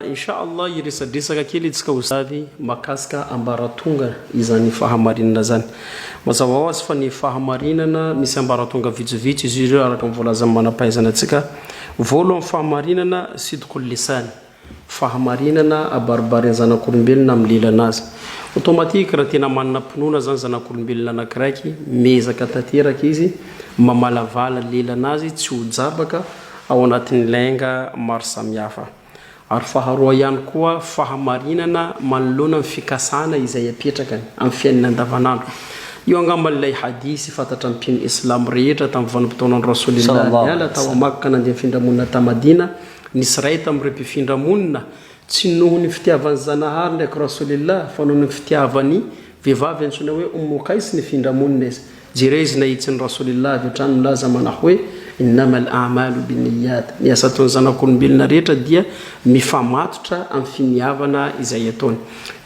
Insha Allah hiresadresaka kely itsika Oustady makasika ambaratonga izany fahamarinana zany. Mazava ho azy fa ny fahamarinana misy ambaratonga vitsivitsy izy ireo araka ny voalazan'ny manam-pahaizana antsika. Voalohany fahamarinana sidqul lisan, fahamarinana abaribarin'ny zanak'olombelona amin'ny lelana azy. Automatique raha tena manana pinoana zany zanak'olombelona anakiraiky, miezaka tanteraka izy mamalavala lelana azy tsy ho jabaka ao anatin'ny lainga maro samihafa. Ary faharoa ihany koa fahamarinana manoloana ny fikasana izay apetrakany amin'ny fiainana andavanandro. Io angamba ilay hadisy fantatra ny mpino islamo rehetra tamin'ny vanim-potoanan'i Rasoulillah niala tao Makka nandeha nifindra monina ta Madina, nisy iray tamin'ireo mpifindra monina tsy noho ny fitiavan'i Zanahary ndraiky Rasoulillah fa noho ny fitiavany vehivavy antsoina hoe Oummu Qays nifindra monina izy. Jereo izy nahitsin'i Rasoulillah avy hatrany milaza manao hoe, Innamal a'malu binniyat, ny asa ataon'ny zanak'olombelona rehetra dia mifamatotra amin'ny finiavana izay ataony.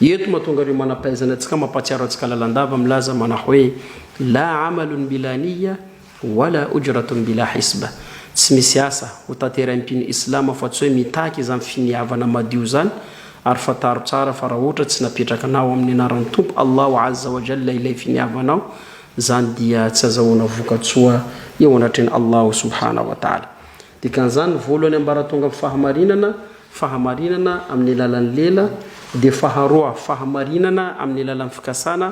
Eto mahatonga ireo manam-pahaizana antsika mampahatsiaro antsika lalandava milaza manao hoe, La amalun bila niyya wala ujratun bila hisba, tsy misy asa ho tanterahin'ny mpino Islam fa tsy hoe mitaky izany finiavana madio izany, ary fantaro tsara fa raha ohatra tsy napetrakanao amin'ny anaran'ny Tompo Allahu Azza wa Jalla ilay finiavanao, izany dia tsy azahoana vokatsoa eo anatrehan'i Allahu Subhanahu wa Ta'ala. Dikan'izany, voalohany ambaratonga amin'ny fahamarinana, fahamarinana amin'ny alalan'ny lela, dia faharoa, fahamarinana amin'ny alalan'ny fikasana,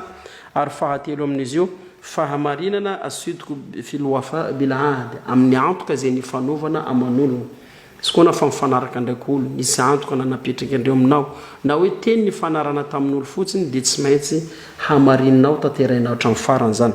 ary fahatelo amin'izy io, fahamarinana as-sidqu fil wafa' bil ahd, amin'ny antoka izay nifanaovana aman'olona. Tsy koa na fa mifanaraka ndraiky olo, nisy antoka na napetraky andreo aminao, na hoe teny nifanarana tamin'olo fotsiny dia tsy maintsy hamarininao tanterahinao hatramin'ny farany zany.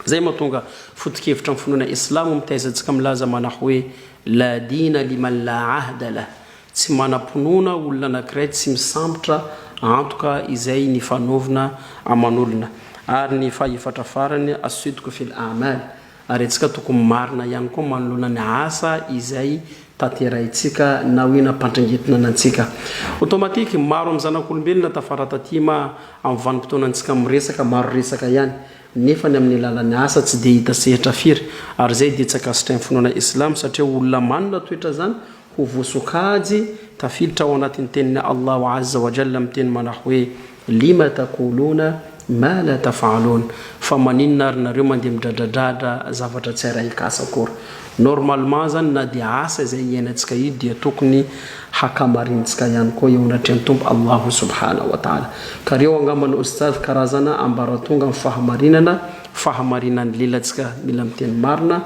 Zay mahatonga foto-kevitra amin'ny finoana islamo mitaiza antsika milaza manao hoe la dina liman la ahda lah, tsy manam-pinoana olona anakiray tsy misambotra antoka izay nifanaovina aman'olona. Ary ny fahaefatra farany, as-sidqu fil a'mal, Ary antsika tokony marina ihany koa manoloana ny asa izay tanterahintsika na hoe nampandringentinana antsika. Automatique, maro amin'ny zanak'olombelona tafara taty ma amin'ny vanim-potoanantsika miresaka, maro resaka ihany, nefa ny amin'ny alalan'ny asa tsy dia hita sehatra firy. Ary izay dia tsy ankasitrahin'ny finoana Islam satria olona manana toetra izany ho voasokajy tafiditra ao anatin'ny tenin'i Allahu Azza wa Jalla miteny manao hoe, Lima taqoulouna ma la taf'aloun, fa maninona ary nareo mandeha midradradradra zavatra tsy arahin-kasa akory? Normalement zany na dia asa izay iainantsika io dia tokony hakamarintsika ihany koa eo anatrehan'ny Tompo Allahu Subhanahu wa Ta'ala. Ka reo angamba no Oustaz karazana ambaratonga amin'ny fahamarinana, fahamarinan'ny lelantsika mila miteny marina,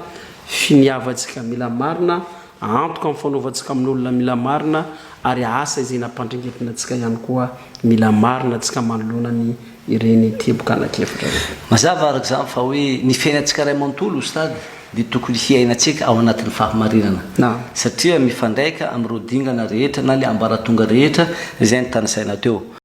finiavantsika mila marina, Antoka amin'ny fanaovantsika amin'olona mila marina ary asa izay nampandringentina antsika ihany koa mila marina antsika manoloana ny ireny teboka anak'efatra ireny. Mazava araka izany fa hoe ny fiainantsika iray manontolo Oustad dia tokony hiainantsika ao anatin'ny fahamarinana satria mifandraika amin'ireo dingana rehetra na ilay ambaratonga rehetra izay notanisaina teo.